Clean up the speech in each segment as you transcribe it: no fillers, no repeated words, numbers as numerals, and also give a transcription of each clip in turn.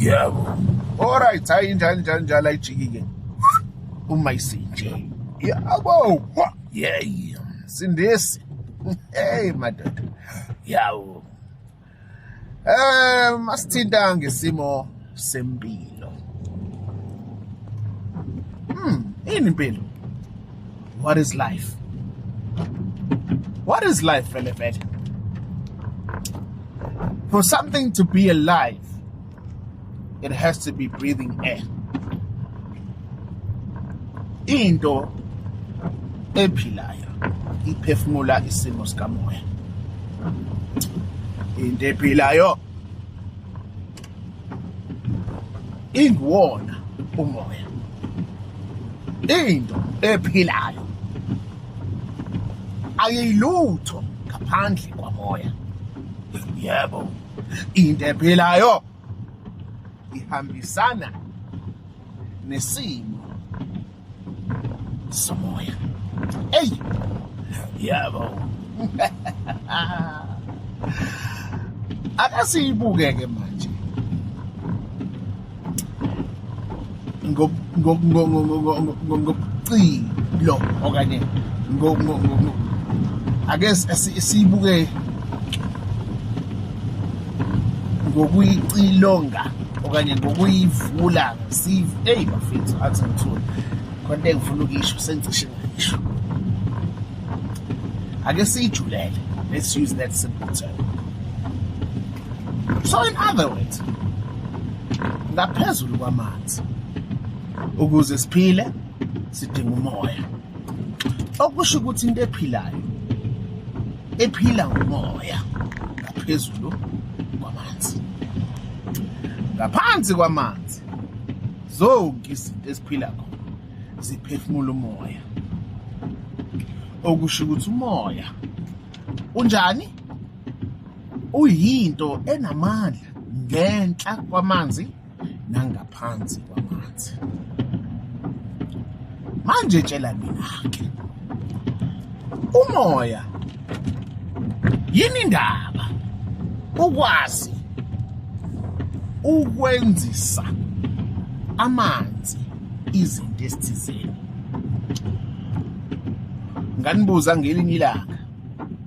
Yebo. Alright, hayi njalo njalo njalo ayijiki ke. Uma isinje. Yabo. Yeah. Sindisi. Hey madoda. Yawo. Asithinta ngesimo sempilo. Yini impilo? What is life? What is life vele vele? For something to be alive, it has to be breathing air. Into ephilayo iphefumula isimo sikamoya. Into ephilayo inguwona umoya. Into ephilayo ayilutho ngaphandle kwamoya. Yebo, into ephilayo ihambisana nesimo somoya. Ey, yebo. Akasiyibuke ke manje ngobucilo okanye ake siyibuke ngokuyicilonga okanye ngokuyivula. Eyi bafethu, athi ngithule khona engifuna ukuyisho, sengicishe ngayisho. Ake siyijulele, let's use that simple term. So in other words, ngaphezulu kwamanzi, ukuze siphile sidinga umoya, okusho ukuthi into ephilayo ephila ngomoya ngaphezulu kwamanzi. Ngaphansi kwamanzi zonke izinto eziphila khona ziphefumula umoya, okusho ukuthi umoya unjani? Uyinto enamandla ngenhla kwamanzi nangaphansi kwamanzi. Manje tshela mina-ke, umoya yini indaba ukwazi ukwenzisa amanzi izinto esithizeni? Nganibuza ngelinye ilanga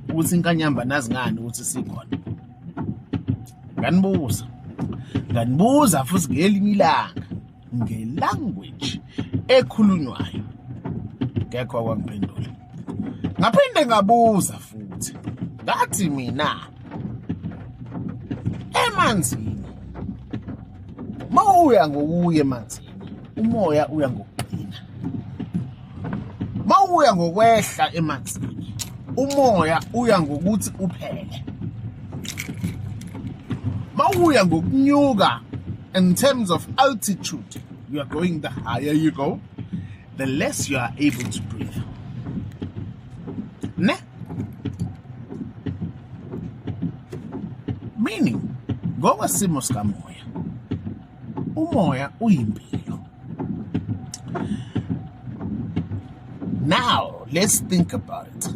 ukuthi inkanyamba nazi ngani ukuthi sikhona. Nganibuza futhi ngelinye ilanga ngelanguage ekhulunywayo, ngekho akwangiphendula. Ngaphinde ngabuza futhi ngathi mina, emanzini mawuya ngokuya emanzini umoya uya ngokuqina, mawuya ngokwehla emanzini umoya uya ngokuthi uphele, mawuya ngokunyuka in terms of altitude you are going, the higher you go, the less you are able to breathe, ne? Meaning ngokwesimo sikamoya, umoya uyimpilo. Now let's think about it.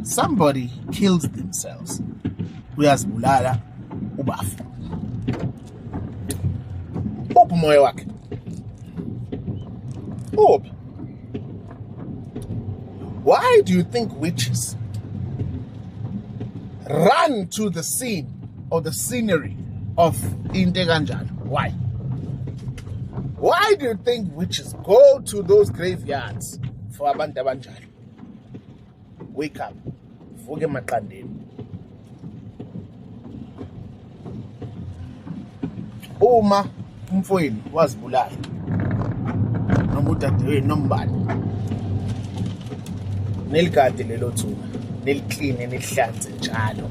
Somebody kills themselves, uyazibulala ubafu, uphi umoya wakhe? Uphi? Why do you think witches run to the scene or the scenery of into kanjalo? Why do you think witches go to those graveyards for abantu abanjalo? Wake up, vuke emaqandeni. Uma umfowenu wazibulala noma udadewenu noma ubani, niligade lelo thuna, nilikline, nilihlanze njalo.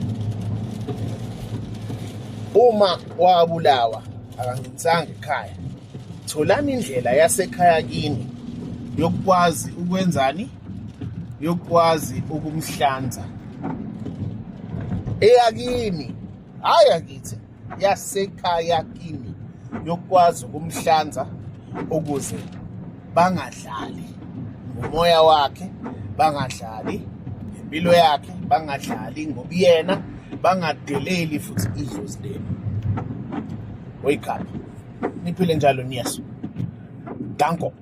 Uma wabulawa akangenisanga ekhaya, tholani indlela yasekhaya kini yokukwazi ukwenzani, yokukwazi ukumhlanza eyakini, hhayi akithi, yasekhaya kini yokukwazi ukumhlanza ukuze bangadlali ngomoya wakhe, bangadlali ngempilo yakhe, bangadlali ngobuyena, bangadeleli futhi idlozi lenu. Wake up. Niphile njalo, niyeso. Danko.